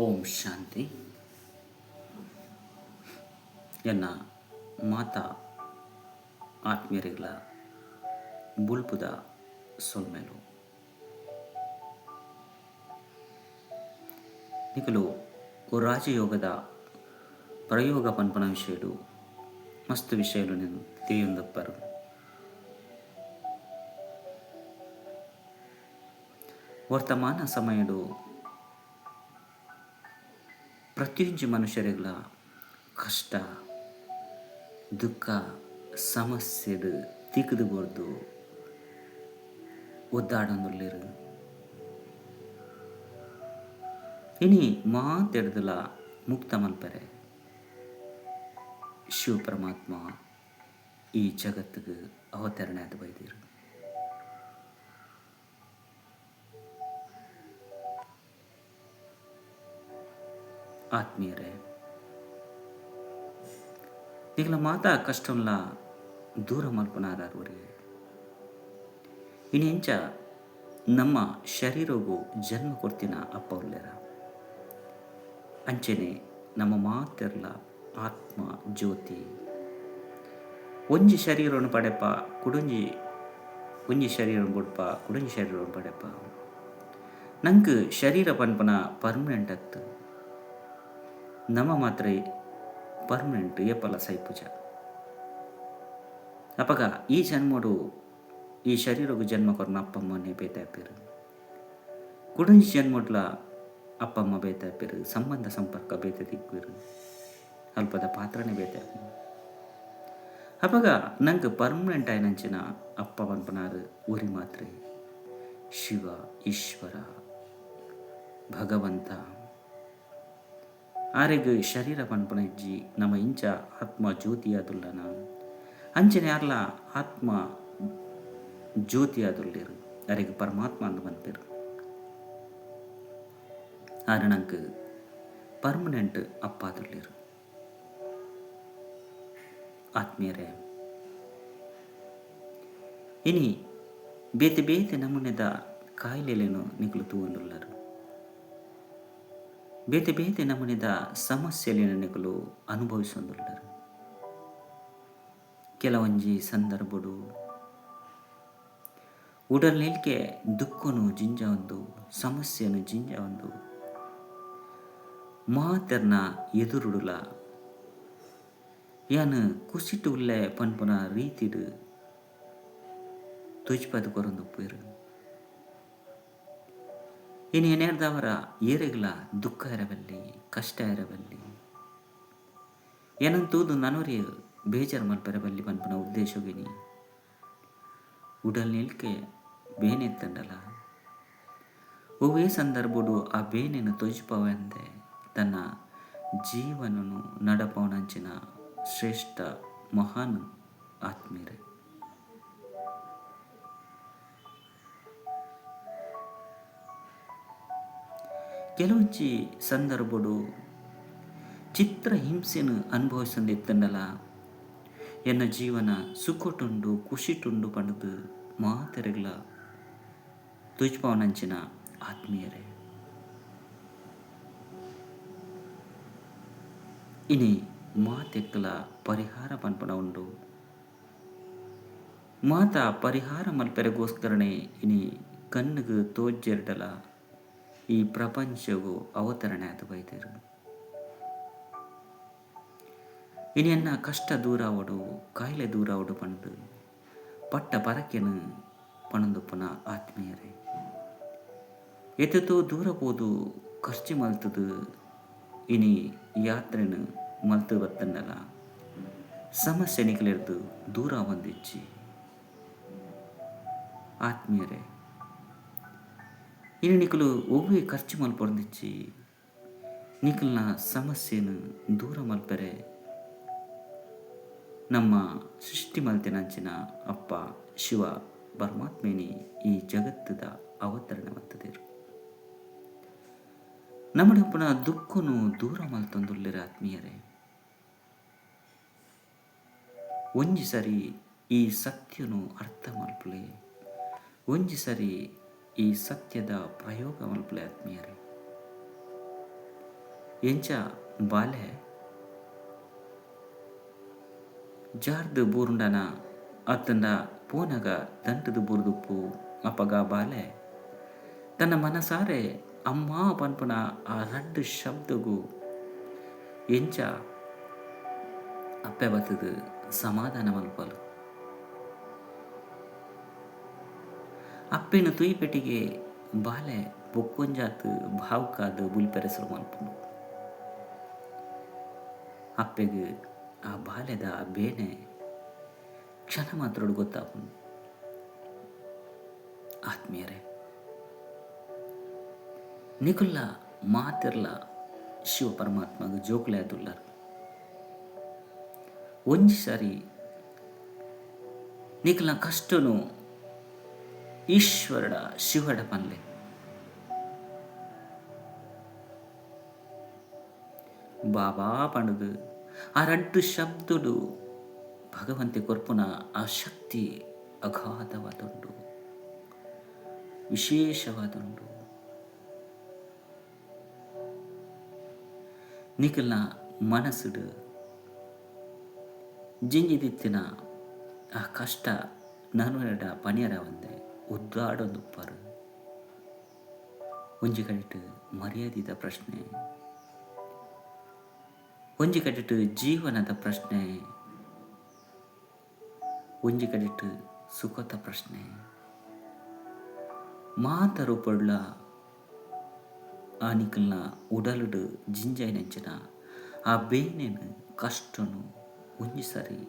ಓಂ ಶಾಂತಿ. ಎನ್ನ ಮಾತಾ ಆತ್ಮೀಯರಿಗಳ ಬುಲ್ಪುದ ಸೊಲ್ಮೆಲು. ನಿಕುಲು ರಾಜಯೋಗದ ಪ್ರಯೋಗ ಪನ್ಪುನ ವಿಷಯಡು ಮಸ್ತ್ ವಿಷಯಲು ತೆರಿಯೊಂದುಪ್ಪರು. ವರ್ತಮಾನ ಸಮಯಡು ಪ್ರತಿಯೊಂಜಿ ಮನುಷ್ಯರೆಗ್ಲ ಕಷ್ಟ, ದುಃಖ, ಸಮಸ್ಯೆಡ್ ತಿಕ್ದ್ ಬೂರ್ದು ಒದ್ದಾಡೊಂದುಲ್ಲೆರ್. ಇನಿ ಮಾತೆಡ್ದ್ಲ ಮುಕ್ತ ಮಲ್ಪೆರೆ ಶಿವ ಪರಮಾತ್ಮ ಈ ಜಗತ್ತ್ಗ್ ಅವತರಣೆ ಆದ್ ಬೈದೆರ್. ಆತ್ಮೀಯರೇ, ನಿಗಲ ಮಾತಾ ಕಷ್ಟನ್ಲ ದೂರ ಮಲ್ಪುನಾರ್ ಒರಿಯೆ. ಇನಿ ಎಂಚ ನಮ್ಮ ಶರೀರೊಗು ಜನ್ಮ ಕೊರ್ತಿನ ಅಪ್ಪ ಉಲ್ಲೆರ, ಅಂಚೆನೆ ನಮ್ಮ ಮಾತೆರ್ಲ ಆತ್ಮ ಜ್ಯೋತಿ ಒಂಜಿ ಶರೀರೊನು ಪಡೆಪ ಕುಡೊಂಜಿ ಒಂಜಿ ಶರೀರೊನು ಬುಡ್ಪ ಕುಡೊಂಜಿ ಶರೀರೊನು ಪಡೆಪ. ನಂಕ್ ಶರೀರ ಪನ್ಪುನ ಪರ್ಮನೆಂಟ್ ಅತ್ತ್. ನಮ ಮಾತ್ರ ಪರ್ಮನೆಂಟ್ ಏಪಲ ಸೈಪುಜ. ಅಪಗ ಈ ಜನ್ಮೊಡು ಈ ಶರೀರೊಗು ಜನ್ಮ ಕೊರ್ನ ಅಪ್ಪಮ್ಮನೇ ಬೇತೆ ಆಪೆರ್. ಕುಡೊಂಜಿ ಜನ್ಮೊಡ್ಲ ಅಪ್ಪಮ್ಮ ಬೇತೆ ಆಪೆರ್, ಸಂಬಂಧ ಸಂಪರ್ಕ ಬೇತೆ ತಿಕ್ಕುವೆರ್, ಅಲ್ಪದ ಪಾತ್ರನೇ ಬೇತೆ ಆಪುಂಡು. ಅಪಗ ನಂಕ್ ಪರ್ಮನೆಂಟ್ ಆಯಿನಂಚಿನ ಅಪ್ಪ ಪನ್ಪುನಾರ್ ಒರಿ ಮಾತ್ರೆ ಶಿವ, ಈಶ್ವರ, ಭಗವಂತ. ಆರೆಗ್ ಶರೀರ ಪನ್ಪುನ ಇಜ್ಜಿ. ನಮ ಇಂಚ ಆತ್ಮ ಜ್ಯೋತಿಯಾದುಲ್ಲನ ಅಂಚನೆ ಆರ್ಲ ಆತ್ಮ ಜ್ಯೋತಿಯಾದುಲ್ಲೆರ್. ಅರೆಗ್ ಪರಮಾತ್ಮ ಅಂದ್ ಪನ್ಪೆರ್. ಆರ್ ನಂಕ್ ಪರ್ಮನೆಂಟ್ ಅಪ್ಪಾದುಲ್ಲೆರ್. ಆತ್ಮೀಯರೇ, ಇನಿ ಬೇತೆ ಬೇತೆ ನಮೂನೆದ ಕಾಯಿಲೆಲೆನ್ ನಿಕುಲು ತೂವೊಂದುಲ್ಲರ್. ಬೇತೆ ಬೇತೆ ನಮೂನೆದ ಸಮಸ್ಯೆಲೆನ್ ನಿಕುಲು ಅನುಭವಿಸೊಂದುಲ್ಲರ್. ಕೆಲವೊಂಜಿ ಸಂದರ್ಭೊಡು ಉಡಲ್ ನಿಲ್ಕೆ ದುಃಖೊನು ಜಿಂಜಾವೊಂದು, ಸಮಸ್ಯೆನ್ ಜಿಂಜಾವೊಂದು ಮಾತೆರ್ನ ಎದುರುಡುಲ ಯಾನ್ ಕುಸಿಟ್ ಉಲ್ಲೆ ಪನ್ಪುನ ರೀತಿಡ್ ತೋಜಿಪಾದ್ ಕೊರೊಂದುಪ್ಪುವೆರ್. ಇನಿ ಎನೆರ್ದಾವರ ಏರೆಗ್ಲಾ ದುಃಖ ಇರಬಲ್ಲಿ, ಕಷ್ಟ ಇರಬಲ್ಲಿ, ಎನನ್ ತೂದು ನನೊರಿಯೆ ಬೇಜಾರ್ ಮಲ್ಪೆರೆ ಬಲ್ಲಿ ಪನ್ಪುನ ಉದ್ದೇಶೊಗು ಇನಿ ಉಡಲ್ ನಿಲ್ಕೆ ಬೇನೆ ಇತ್ತ್ಂಡಲ ಒವ್ವೇ ಸಂದರ್ಭೊಡು ಆ ಬೇನೆನ್ ತೋಜಿಪಾವಂದೆ ತನ್ನ ಜೀವನೊನು ನಡಪಾವುನಂಚಿನ ಶ್ರೇಷ್ಠ ಮಹಾನ್ ಆತ್ಮೀರೆ. ಕೆಲವೊಂಜಿ ಸಂದರ್ಭೊಡು ಚಿತ್ರ ಹಿಂಸೆನ್ ಅನುಭವಿಸೊಂದಿತ್ತ್ಂಡಲ ಎನ್ನ ಜೀವನ ಸುಖೊಟುಂಡು ಖುಷಿಟುಂಡು ಪಂಡ್ದ್ ಮಾತೆರೆಗ್ಲ ತೋಜಿಪಾವುನಂಚಿನ ಆತ್ಮೀಯರೇ. ಇನಿ ಮಾತೆಕ್ಲ ಪರಿಹಾರ ಪನ್ಪುನ ಉಂಡು. ಮಾತ ಪರಿಹಾರ ಮಲ್ಪೆರೆಗೋಸ್ಕರನೇ ಇನಿ ಕಣ್ಣ್ಗ್ ತೋಜ್ಜೆರ್ಡಲ ಈ ಪ್ರಪಂಚೊಗು ಅವತರಣೆ ಆದ್ ಬೈದೆರ್. ಇನಿ ಎನ್ನ ಕಷ್ಟ ದೂರ ಆವೊಡು, ಕಾಯಿಲೆ ದೂರ ಆವೊಡು ಪಂಡ್ದ್ ಪಟ್ಟ ಪರಕೆನ್ ಪನೊಂದುಪ್ಪುನ ಆತ್ಮೀಯರೇ. ಏತೆತೋ ದೂರ ಪೋದು ಖರ್ಚಿ ಮಲ್ತ್ದ್ ಇನಿ ಯಾತ್ರೆನ್ ಮಲ್ತ್ ಬತ್ತ್ಂಡಲ ಸಮಸ್ಯೆ ನಿಕಲೆರ್ದ್ ದೂರ ಆವೊಂದಿಜ್ಜಿ. ಆತ್ಮೀಯರೇ, ಇನಿ ನಿಕುಲು ಒವ್ವೇ ಖರ್ಚು ಮಲ್ಪೊರ್ಂದಿಜ್ಜಿ. ನಿಕಲ್ನ ಸಮಸ್ಯೆನ್ ದೂರ ಮಲ್ಪೆರೆ ನಮ್ಮ ಸೃಷ್ಟಿ ಮಲ್ತಿನಂಚಿನ ಅಪ್ಪ ಶಿವ ಪರಮಾತ್ಮೆನಿ ಈ ಜಗತ್ತುದ ಅವತರಣೆ ಮಲ್ತ್ದೆರ್. ನಮಡಪ್ಪುನ ದುಃಖೊನು ದೂರ ಮಲ್ತೊಂದುಲ್ಲೆರ್ ಆತ್ಮೀಯರೇ. ಒಂಜಿ ಸರಿ ಈ ಸತ್ಯೊನು ಅರ್ಥ ಮಲ್ಪುಲೆ, ಒಂಜಿ ಸರಿ ಈ ಸತ್ಯದ ಪ್ರಯೋಗ ಮಲ್ಪುಲೆ ಆತ್ಮೀಯರೇ. ಎಂಚ ಬಾಲೆ ಜಾರ್ದು ಬೂರುಂಡನ ಅತ್ತಂಡ ಪೋನಗ ದಂಟದು ಬೂರ್ದುಪ್ಪು ಅಪಗ ಬಾಲೆ ತನ್ನ ಮನಸಾರೆ ಅಮ್ಮ ಪನ್ಪುನ ಆ ರಡ್ಡು ಶಬ್ದಗು ಎಂಚ ಅಪ್ಪೆ ಬತ್ತದು ಸಮಾಧಾನ ಮಲ್ಪಲು. ಅಪ್ಪೆನ ತುಯಿಪೆಟ್ಟಿಗೆ ಬಾಲೆ ಬೊಕ್ಕೊಂಜಾತ್ ಭಾವುಕಾದ್ ಬುಲ್ಪೆರೆಸರು ಮಲ್ಪುಂಡು. ಅಪ್ಪೆಗ್ ಆ ಬಾಲೆದ ಬೇನೆ ಕ್ಷಣ ಮಾತ್ರಡು ಗೊತ್ತಾಪುಂಡು. ಆತ್ಮೀಯರೇ, ನಿಕುಲ್ಲ ಮಾತಿರ್ಲ ಶಿವ ಪರಮಾತ್ಮಗ ಜೋಕುಲೆ ಆದುಲ್ಲರ್. ಒಂಜಿ ಸಾರಿ ನಿಕಲ್ನ ಕಷ್ಟನು ಈಶ್ವರಡ ಶಿವಡ ಪನ್ಲೆ. ಬಾಬಾ ಪಂಡುದು ಆ ರಡ್ಡು ಶಬ್ದಡು ಭಗವಂತೆ ಕೊರ್ಪುನ ಆ ಶಕ್ತಿ ಅಗಾಧವಾದುಂಡು, ವಿಶೇಷವಾದುಂಡು. ನಿಕಲ್ನ ಮನಸ್ಸುಡು ಜಿಂಜಿದಿತ್ತಿನ ಆ ಕಷ್ಟ ನನುವೆಡ ಪನಿಯರ ಒಂದೆ ಉದ್ದಾಡೊಂದುಪ್ಪರು. ಒಂಜಿ ಕಡೆಟ್ ಮರ್ಯಾದಿದ ಪ್ರಶ್ನೆ, ಒಂಜಿ ಕಡೆಟ್ ಜೀವನದ ಪ್ರಶ್ನೆ, ಒಂಜಿ ಕಡೆಟ್ ಸುಖದ ಪ್ರಶ್ನೆ. ಮಾತ ರೂಪಡ್ಲ ಆ ನಿಕಲ್ನ ಉಡಲುಡು ಜಿಂಜಾಯಿನಂಚಿನ ಆ ಬೇನೆನು ಕಷ್ಟನು ಒಂಜಿ ಸಾರಿ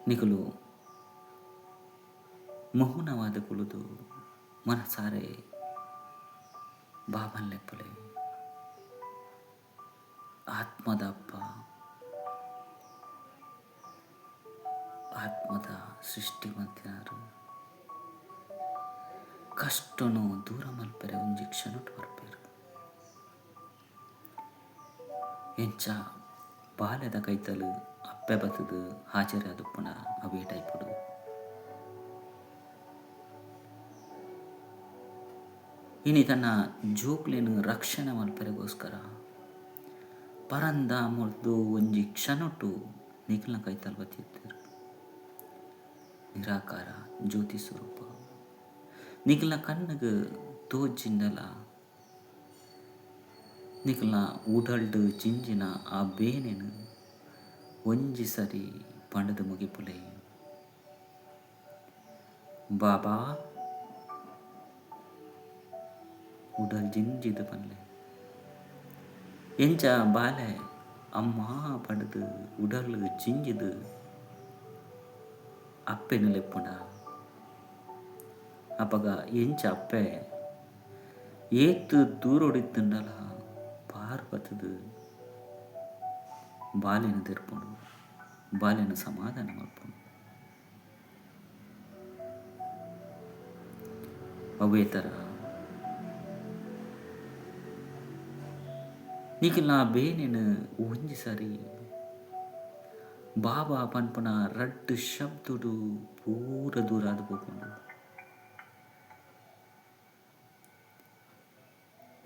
ನಿಕುಲು ಮೌನವಾದ ಕುಲುದು ಮನಸಾರೆ ಬಾಬನ್ ಲೆಪ್ಪುಲೆ. ಆತ್ಮದ ಅಪ್ಪ, ಆತ್ಮದ ಸೃಷ್ಟಿ ಮಲ್ತಿನಾರು ಕಷ್ಟನು ದೂರ ಮಲ್ಪೆರೆ ಒಂಜಿ ಕ್ಷಣಟ್ ಬರ್ಪೇರು. ಎಂಚ ಬಾಲೆದ ಕೈತಲು ಅಪ್ಪೆ ಬತ್ತದು ಹಾಜರಾದುಪ್ಪುನ ಅವೇ ಟೈಪುಡು. ಇನಿ ತನ್ನ ಜೋಕ್ಲೆನ್ ರಕ್ಷಣೆ ಮಲ್ಪೆರೆಗೋಸ್ಕರ ಪರಂದ ಮುರ್ದು ಒಂಜಿ ಕ್ಷಣೊಟು ನಿಕಲ್ನ ಕೈತಲ್ ಬತ್ತಿತ್ತೇರು. ನಿರಾಕಾರ ಜ್ಯೋತಿ ಸ್ವರೂಪ ನಿಕಲ್ನ ಕಣ್ಣುಗು ತೋಜಿಂಡಲ ನಿಕಲ್ನ ಉಡಲ್ಡು ಜಿಂಜಿನ ಆ ಬೇನೆನು ಒಂಜಿ ಸರಿ ಪಂಡದು ಮುಗಿಪುಲೆ. ಬಾಬಾ ಉಡಲ್ ಜಿಂಜಿದು ಪನ್ಲೆ. ಎಂಚ ಬಾಲೆ ಅಮ್ಮ ಪಂಡದು ಉಡಲ್ ಜಿಂಜಿದು ಅಪ್ಪೆನು ಲೆಪ್ಪುಂಡ. ಅಪಗ ಎಂಚ ಅಪ್ಪೆ ಏತ್ ದೂರೊಡಿತ್ತುಂಡಲ ಪಾರ್ ಬತ್ತದು ಬಾಲೆನ ದೆರ್ಪುಂಡು, ಬಾಲೆನ ಸಮಾಧಾನ ಮಲ್ಪುಂಡು. ಅವೇ ಥರ ನಿಕಲ್ನ ಬೇನೆನು ಒಂಜಿ ಸಾರಿ ಬಾಬಾ ಪನ್ಪುನ ರಡ್ಡು ಶಬ್ದಡು ಪೂರ ದೂರ ಆದ್ ಪೋಪುಂಡು.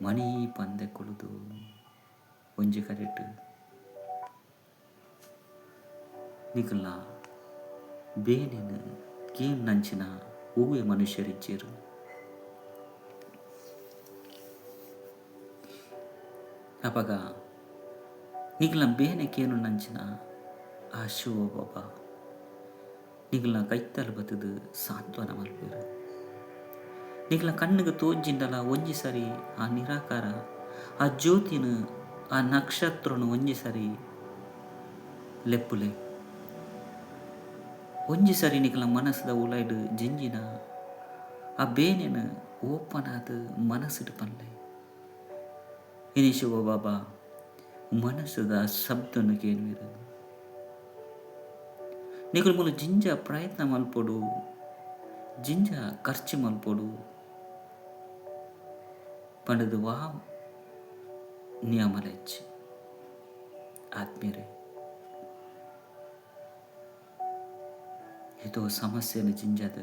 ಮಣಿ ಪಂದೆ ಕುಲುದು ಒಂಜಿ ಕಡೆಟ್ ನಿಕಲ್ನ ಬೇನೆನು ಕೇನ್ನಂಚಿನ ಒವ್ವೆ ಮನುಷ್ಯರಿಜ್ಜೆರು. ಅಪಗ ನಿಕಲ್ನ ಬೇನೆ ಕೇನುನಂಚಿನ ಆ ಶಿವ ಬಾಬಾ ನಿಕಲ್ನ ಕೈತಲ್ ಬತ್ತದು ಸಾಂತ್ವನ ಮಲ್ಪೆರು. ನಿಕಲ್ನ ಕಣ್ಣುಗು ತೋಜಿಂಡಲ ಒಂಜಿ ಸಾರಿ ಆ ನಿರಾಕಾರ ಆ ಜ್ಯೋತಿನ ಆ ನಕ್ಷತ್ರನು ಒಂಜಿ ಸಾರಿ ಲೆಪ್ಪುಲೆ. ಒಂಜಿ ಸಾರಿ ನಿಕಲ್ನ ಮನಸ್ಸುದ ಉಲೈಡ್ ಜಿಂಜಿನ ಆ ಬೇನೆನು ಓಪನ್ ಆದ್ ಮನಸ್ಸುಡು ಪನ್ಲೆ. ಇನಿ ಶಿವ ಬಾಬಾ ಮನಸ್ಸುದ ಶಬ್ದನು ಕೇನ್ವೆರು. ನಿಕುಲು ಮೂಲು ಜಿಂಜ ಪ್ರಯತ್ನ ಮಲ್ಪೊಡು, ಜಿಂಜ ಖರ್ಚು ಮಲ್ಪೊಡು ಪಂಡುದು ವಾ ನಿಯಮಲ ಇಜ್ಜಿ. ಆತ್ಮೀಯರೇ, ಏತೋ ಸಮಸ್ಯೆನು ಜಿಂಜದ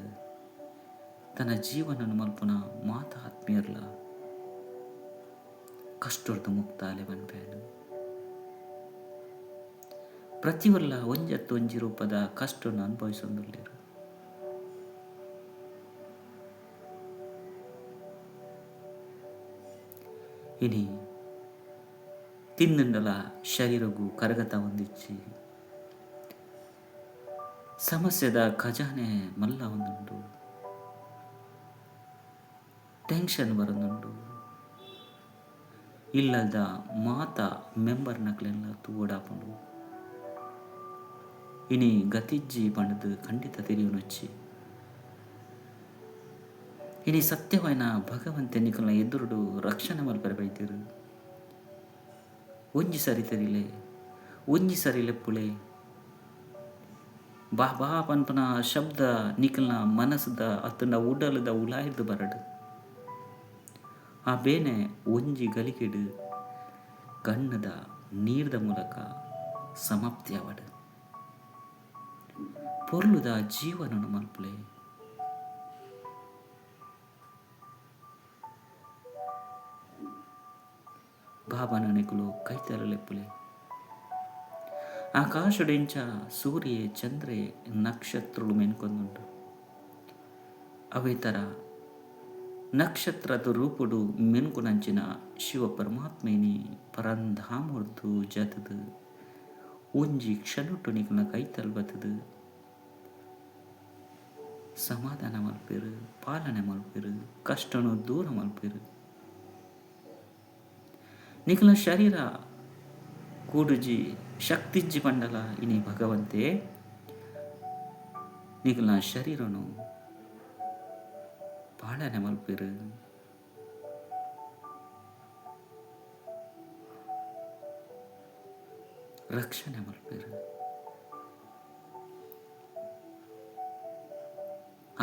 ತನ್ನ ಜೀವನನು ಮಲ್ಪುನ ಮಾತ ಆತ್ಮೀಯರ್ಲ ಕಷ್ಟೊರ್ದು ಮುಕ್ತಾಲೆ ಪನ್ಪೇನು. ಪ್ರತಿಯೊಲ್ಲ ಒಂಜತ್ತು ಒಂಜಿ ರೂಪದ ಕಷ್ಟವನ್ನು ಅನುಭವಿಸೊಂದುಲ್ಲೆರ್. ಇನಿ ತಿಂದುಂಡಲ ಶರೀರಗು ಕರಗತ ಒಂದಿಚ್ಚಿ ಸಮಸ್ಯೆದ ಖಜಾನೆ ಮಲ್ಲ ಒಂದುಂಡು, ಟೆನ್ಷನ್ ಬರೊಂದುಂಡು. ಇಲ್ಲದ ಮಾತ ಮೆಂಬರ್ನಕ್ಲೆನ್ಲ ತೂವೊಡಾಪುಂಡು. ಇನಿ ಗತಿಜ್ಜಿ ಪಂಡ್ದ್ ಖಂಡಿತ ತೆರಿಯುನೊಚ್ಚಿ. ಇನಿ ಸತ್ಯವಾಯಿನ ಭಗವಂತೆ ನಿಕಲ್ನ ಎದುರುಡು ರಕ್ಷಣೆ ಮಲ್ಪೆರೆ ಬೈದೆರ್. ಒಂಜಿ ಸರಿ ತೆರಿಲೆ, ಒಂಜಿ ಸರಿ ಲೆಪ್ಪುಲೆ, ಬಾಬಾ ಪನ್ಪುನ ಶಬ್ದ ನಿಕಲ್ನ ಮನಸ್ದ ಅತ್ತಂಡ ಉಡಲ್ದ ಉಲಾಯಿರ್ದ್ ಬರಡ್. ಆ ಬೇನೆ ಒಂಜಿ ಗಲಿಗೆಡ್ ಕಣ್ಣುದ ನೀರ್ದ ಮೂಲಕ ಸಮಾಪ್ತಿ ಆವಡ್. ಪೊರ್ಲುದ ಜೀವನೊನು ಮಲ್ಪುಲೆ. ಬಾಬಾನ ನಿಕುಲು ಕೈತಲ್ ಲೆಪ್ಪುಲೆ. ಆಕಾಶೊಡೆಂಚ ಸೂರ್ಯೆ ಚಂದ್ರೆ ನಕ್ಷತ್ರೊಲು ಮೆನ್ಕೊಂದುಂಡು ಅವೇ ತರ ನಕ್ಷತ್ರದ ರೂಪೊಡು ಮೆನ್ಕುನಂಚಿನ ಶಿವ ಪರಮಾತ್ಮೆನಿ ಪರಂಧಾಮೊರ್ದು ಜತ್ತ್ದ್ ಒಂಜಿ ಕ್ಷಣೊಟು ನಿಕಲ್ನ ಕೈತಲ್ ಬತ್ತ್ದ್ ಸಮಾಧಾನ ಮಲ್ಪೆರ್, ಪಾಲನೆ ಮಲ್ಪೆರ್, ಕಷ್ಟೊನು ದೂರ ಮಲ್ಪೆರ್. ನಿಕಲ್ನ ಶರೀರ ಕೂಡುಜಿ ಶಕ್ತಿಜ್ಜಿ ಪಂಡಲ ಇನಿ ಭಗವಂತೆ ನಿಕಲ್ನ ಶರೀರೊನು ಪಾಲನೆ ಮಲ್ಪೆರ್. ರಕ್ಷಣೆ ಮಲ್ಪೆರ್.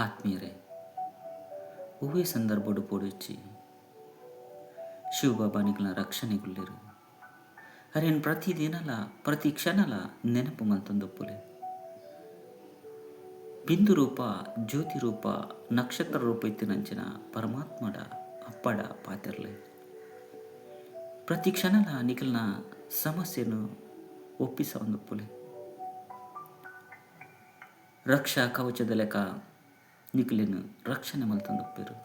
ಆತ್ಮೀಯರೇ, ಒವ್ವೇ ಸಂದರ್ಭಡ್ ಪೋಡಿಚ್ಚಿ ಶಿವಬಾಬಾ ನಿಕಲ್ನ ರಕ್ಷಣೆಗುಲ್ಲೆರ್. ಅರೆನ್ ಪ್ರತಿ ದಿನಲ ಪ್ರತಿ ಕ್ಷಣಲ ನೆನಪು ಮಲ್ತೊಂದುಪ್ಪುಲೆ. ಬಿಂದು ರೂಪ, ಜ್ಯೋತಿ ರೂಪ, ನಕ್ಷತ್ರ ರೂಪ ಇತ್ತಿನಂಚಿನ ಪರಮಾತ್ಮಡ ಅಪ್ಪಡ ಪಾತೆರ್ಲೆ. ಪ್ರತಿ ಕ್ಷಣಲ ನಿಕಲ್ನ ಸಮಸ್ಯೆನ್ ಒಪ್ಪಿಸವೊಂದುಪ್ಪುಲೆ. ರಕ್ಷಾ ಕವಚದ ಲೆಕ ನಿಕಲೆನ್ ರಕ್ಷಣೆ ಮಲ್ತೊಂದುಪ್ಪೆರ್.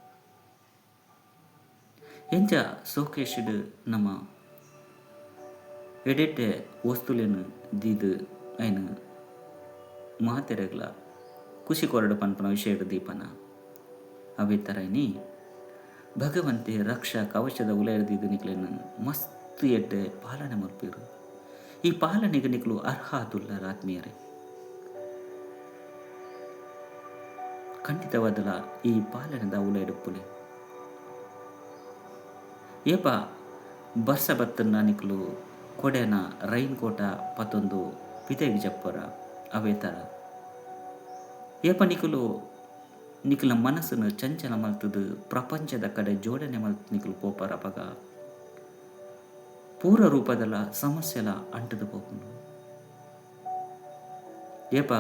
ಎಂಚ ಸೋಕೇಶ್ಡ್ ನಮ ಎಡೆಡ್ಡೆ ವಸ್ತುಲೆನ್ ದೀದ್ ಐನ್ ಮಾತೆರೆಗ್ಲ ಕುಸಿ ಕೊರಡ್ ಪನ್ಪುನ ವಿಷಯಡ್ ದೀಪನ ಅವೇ ತರ ಇನಿ ಭಗವಂತೆ ರಕ್ಷಾ ಕವಚದ ಉಲಯಿಡ್ ದೀದ್ ನಿಕ್ಲೆನ್ ಮಸ್ತ್ ಎಡ್ಡೆ ಪಾಲನೆ ಮಲ್ಪುವೆರ್. ಈ ಪಾಲನೆಗ್ ನಿಕುಲು ಅರ್ಹ ಆದುಲ್ಲರ್ ಆತ್ಮೀಯರೇ. ಖಂಡಿತವಾದಲ ಈ ಪಾಲನೆದ ಉಲಯಿಡ್ ಉಪ್ಪುಲೆ. ಏಪ ಬರ್ಸ ಬತ್ತ್ಂಡ ನಿಕುಲು ಕೊಡೆನ ರೈನ್ ಕೋಟ ಪತೊಂದು ಪಿದಯಿಗ್ ಜಪ್ಪರ ಅವೇ ತರ. ಏಪ ನಿಕುಲು ನಿಕಲ್ನ ಮನಸ್ಸ್ನ್ ಚಂಚಲ ಮಲ್ತ್ದ್ ಪ್ರಪಂಚದ ಕಡೆ ಜೋಡಣೆ ಮಲ್ತ್ ನಿಕುಲು ಪೋಪರ್ ಅಪಗ ಪೂರ ರೂಪದಲ ಸಮಸ್ಯೆಲ ಅಂಟ್ದ್ ಪೋಪುಂಡು. ಏಪ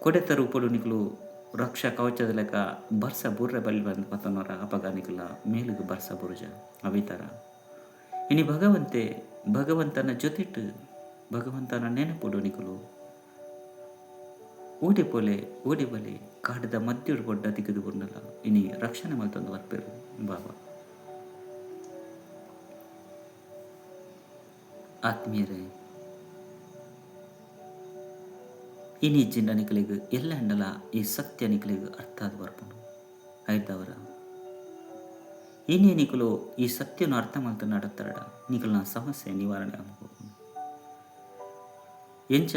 ಕೊಡೆತ ರೂಪೊಡು ನಿಕುಲು ರಕ್ಷಾ ಕವಚದ ಲೆಕ ಬರ್ಸ ಬೂರ್ರೆ ಬಲ್ಲಿ ಪಂದ್ ಪತೊನರ ಅಪಗ ನಿಕಲ್ನ ಮೇಲ್ಗ್ ಬರ್ಸ ಬೂರುಜ ಅವೇ ತರ. ಇನಿ ಭಗವಂತೆ ಭಗವಂತನ ಜೊತೆಟ್ ಭಗವಂತನ ನೆನಪುಡು ನಿಕುಲು ಓಡೆ ಪೋಲೆ ಓಡೆ ಬಲೆ ಕಾಡ್ದ ಮಧ್ಯೊಡು ಪೊಡ್ಡ ತಿಕ್ದ್ ಬುರ್ಂಡಲ ಇನಿ ರಕ್ಷಣೆ ಮಲ್ತೊಂದು ಬರ್ಪೆರ್ ಬಾಬಾ. ಆತ್ಮೀಯರೇ ಇನಿ ಇಜ್ಜಿಂಡ ನಿಕಲೆಗ್ ಎಲ್ಲೆ ಆಂಡಲ ಈ ಸತ್ಯ ನಿಕಲೆಗ್ ಅರ್ಥ ಆದ್ ಬರ್ಪುಂಡು. ಐಡ್ದಾವರ ಇನಿ ನಿಕುಲು ಈ ಸತ್ಯೊನು ಅರ್ಥ ಮಲ್ತ್ ನಡತರ್ಡ ನಿಕಲ್ನ ಸಮಸ್ಯೆ ನಿವಾರಣೆ ಆದ್ ಪೋಪುಂಡು. ಎಂಚ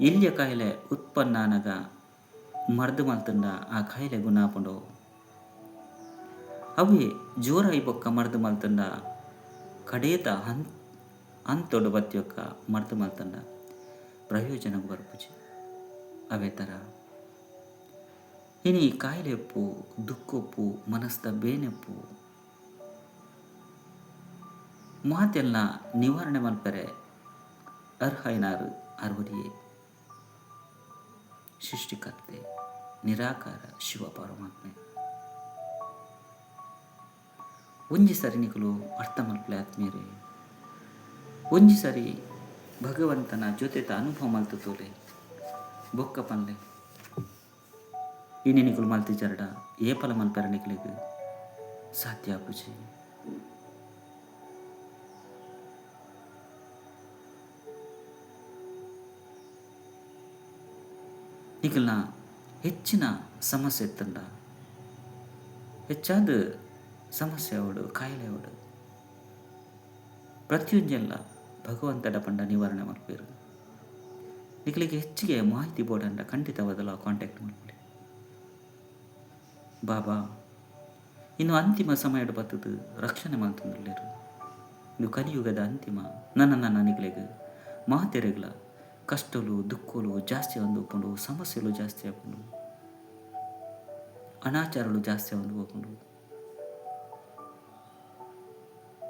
ಎಲ್ಯ ಕಾಯಿಲೆ ಉತ್ಪನ್ನ ಆನಗ ಮರ್ದ್ ಮಲ್ತ್ಂಡ ಆ ಕಾಯಿಲೆ ಗುಣ ಆಪುಂಡು. ಅವ್ವೇ ಜೋರಾಯಿ ಬೊಕ್ಕ ಮರ್ದ್ ಮಲ್ತ್ಂಡ ಕಡೇತ ಹಂತೊಡು ಬತ್ತಿಯೊಕ್ಕ ಮರ್ದ್ ಮಲ್ತ್ಂಡ ಪ್ರಯೋಜನಗ್ ಬರ್ಪುಜಿ. ಅವೇ ತರ ಇನಿ ಕಾಯಿಲೆ ಉಪ್ಪು, ದುಃಖ ಉಪ್ಪು, ಮನಸ್ದ ಬೇನೆ ಉಪ್ಪು ಮಾತೆಲ್ನ ನಿವಾರಣೆ ಮಲ್ಪೆರೆ ಅರ್ಹೈನಾರ್ ಅರ್ವರಿಯೇ ಸೃಷ್ಟಿಕರ್ತೆ ನಿರಾಕಾರ ಶಿವ ಪರಮಾತ್ಮೆ. ಒಂಜಿ ಸರಿ ನಿಕುಲು ಅರ್ಥ ಮಲ್ಪಲೆ ಆತ್ಮೀಯರೇ. ಒಂಜಿ ಸರಿ ಭಗವಂತನ ಜೊತೆತ ಅನುಭವ ಮಲ್ತು ತೋಲೆ ಬೊಕ್ಕ ಪನ್ಲೆ. ಇನಿ ನಿಕುಲು ಮಲ್ತಿಜರ್ಡ ಏಪಲ ಮಲ್ಪೆರೆ ನಿಕುಲೆಗ್ ಸಾಧ್ಯ ಆಪುಜಿ. ನಿಕಲ್ನ ಹೆಚ್ಚಿನ ಸಮಸ್ಯೆ ಇತ್ತಂಡ, ಹೆಚ್ಚಾದ ಸಮಸ್ಯೆ ಆವಡ್, ಕಾಯಿಲೆ ಆವಡ್, ಪ್ರತಿಯೊಂಜೆಲ್ಲ ಭಗವಂತಡ ಪಂಡ ನಿವಾರಣೆ ಮಲ್ಪೆರ್. ನಿಕಲೆಗ್ ಹೆಚ್ಚಿಗೆ ಮಾಹಿತಿ ಬೋಡಂಡ ಖಂಡಿತವಾದಲ ಕಾಂಟ್ಯಾಕ್ಟ್ ಮಲ್ಪೊಲಿ. ಬಾಬಾ ಇನ್ನು ಅಂತಿಮ ಸಮಯಡ್ ಬತ್ತುದು ರಕ್ಷಣೆ ಮಲ್ತೊಂದುಲ್ಲೆರ್. ಇಂದು ಕಲಿಯುಗದ ಅಂತಿಮ. ನನ ನನ ನಿಕಲೆಗ್ ಮಾತೆರೆಗ್ಲ ಕಷ್ಟೊಲು ದುಃಖೊಲು ಜಾಸ್ತಿ ಆವೊಂದು ಉಪ್ಪುಂಡು, ಸಮಸ್ಯೆಲು ಜಾಸ್ತಿ ಆಪುಂಡು, ಅನಾಚಾರಲು ಜಾಸ್ತಿ ಆವೊಂದು ಪೋಪುಂಡು,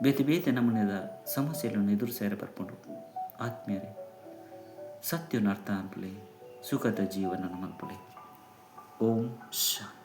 ಬೇತೆ ಬೇತೆ ನಮೂನೆದ ಸಮಸ್ಯೆಗಳನ್ನು ಎದುರಿಸರೆ ಬರ್ಪುಂಡು. ಆತ್ಮೀಯರೇ, ಸತ್ಯನ ಅರ್ಥ ಅನ್ಪುಲೆ, ಸುಖದ ಜೀವನ ಮಲ್ಪುಲೆ. ಓಂ ಶಾಂತಿ.